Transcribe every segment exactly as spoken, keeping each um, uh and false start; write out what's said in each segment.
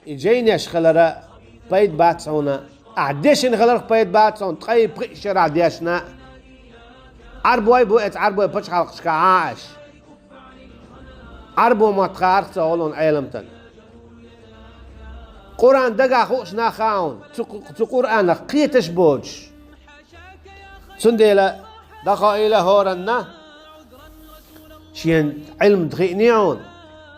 И жайнаш хилара пайда бац хьуна, ахь дешна хиларх пайда бац хьуна, ткъе пхи шера дешна. Ӏарбой бу эца, Ӏарбой пачхьалкхашка Ӏаш. Ӏарбо мотт хаарх ца олун Ӏеламтан. Къуръан дагахь хууш нах хаун, цу, цу Къуръанах кхеташ боцуш. Цундела дӀахоийла хӀоранна, шен Ӏилма хиъне хьуна,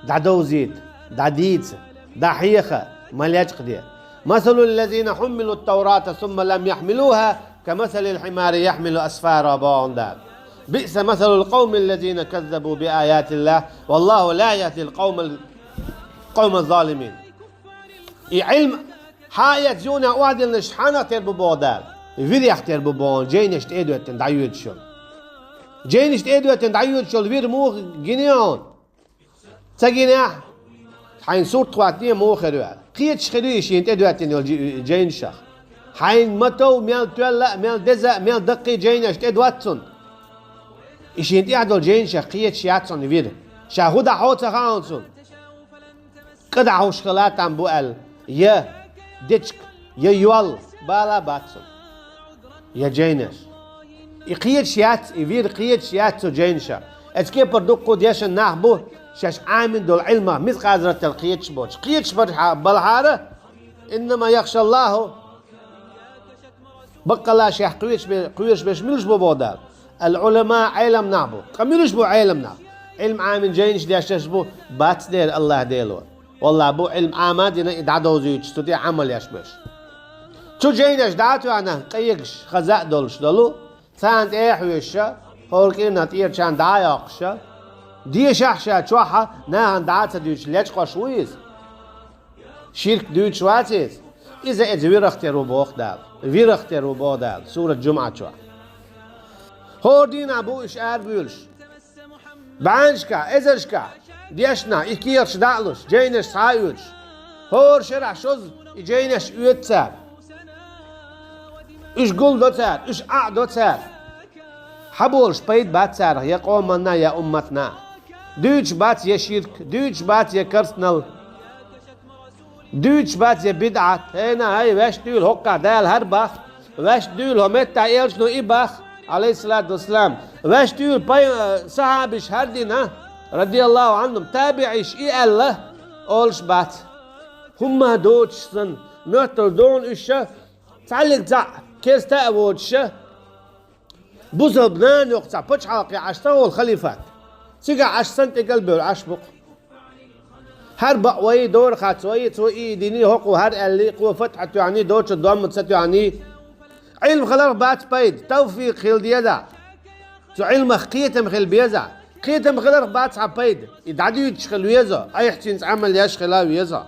дӀадовзийта, дӀадийца, дӀахьеха, ма лечкъаде. مثل الذين حملوا التوراة ثم لم يحملوها كمثل الحمار يحمل أسفارا, боху Дала. بئس مثل القوم الذين كذبوا بآيات الله والله لا يهدي القوم ال-، القوم الظالمين. И Ӏилма хьаэца юна охьадиллинарш хьанах тера бу боху Дала? Вирех тера бу боху, жайнаш тӀе а доьттина дӀайоьдуш йолу. Жайнаш тӀе а доьттина дӀайоьдуш йолу вир муха гина хьуна? Ца гинехь, хьайна сурт хӀоттаде муха хир ву аьлла. Кхеташ хир ву и шена тӀе доьттина йолу жи-, жайнашах. Хьайна ма тов мел тоьлла а, мел деза а, мел даккхий жайнаш тӀе доьтту цунна. И шена тӀехь долу жайнашах кхеташ яц хьуна вир. Ша хӀун дӀахьо ца хаьа хьуна цунна. КӀа дӀахьуш хила там бу аьлла, я дечиг, я йол, бала бац цунна. Я жайнаш. И кхеташ яц, и вир кхеташ яц цу жайнашах. Эцу кепара дуккха дешна нах бу, шаьш Ӏамийна долу Ӏилмах мискъал зарратал кхеташ боцуш. Кхеташ бара-, балхьара, إنما يخشى الله. Баккъалла шех кхоьруш бе-, кхоьруш берш муьлш бу боху Дала? العلماء, Ӏелам нах бу. Ткъа муьлш бу Ӏелам нах? Ӏилма Ӏамийна жайнаш дешнарш бу, бац дера АллахӀ Дело. Валлахь, бу Ӏилма Ӏама а дина, и дӀадовзуьйтуш, цу тӀе Ӏамал еш берш. Цу жайнаш дӀа а тоьхна, къегаш, хаза а долуш долу, царна тӀе а хьоьжуша, хӀора кӀирнах тӀера чарна дӀа а йоккхуша, дешахь ша чохь а, нахана дӀа а ца дуьйцуш, лечкъош ву иза? Ширк дуьйцуш вац иза? Иза, иза вирах тера ву боху Дала. Вирах тера ву боху Дала, сурат Джумъа чохь. ХӀора дийнахь бу уьш арабуьйлуш. БӀаьнашкахь, эзаршкахь, дешнахь, и кехаташ дӀа а луш, жайнаш схьа а оьцуш. ХӀора шарахь шозза и жайнаш оьцу цара. Уьш гулдо цара, уьш Ӏа а до цара. Хьан болуш пайда бац царах я къоманна, я умматна. Дуьйцуш бац я ширк, дуьйцуш бац я керстанал. Дуьйцуш бац я бидӀат. ХӀейна, хӀай, ваьш дуьйла хӀоккхахь Дала хӀара бах. Ваьш дуьйла хӀо меттахь элчано и бах, Ӏалайхиссалату вассалам. Ваьш дуьйла пай-, э, сахьабаш хӀара дина, радияллаху Ӏанхум, табиӀиш и аьлла, олуш бац. ХӀумма доцуш санна, моьттал догӀун уьш ша, цхьаьллиг цхьаъ, керста а воцуш ша, бусалба нана йоккху цхьа пачхьалкхе Ӏаш ца волу халифат. Цигахь Ӏаш санна тӀекӀалбевлла Ӏаш бу-кх. ХӀара бакъ вай, дора хац вай, цо и дини, хӀокхо хӀара аьлли, кхо фатхьа тоьхний, доцу домма ца тоьхний. Ӏилма хиларх бац пайда, тавфикъ хила деза. Цу Ӏилмах кхетам хила беза. Кхетам хиларх бац хьан пайда. И дӀадуьйцуш хила веза, айхьа цуьнца Ӏамал еш хила веза.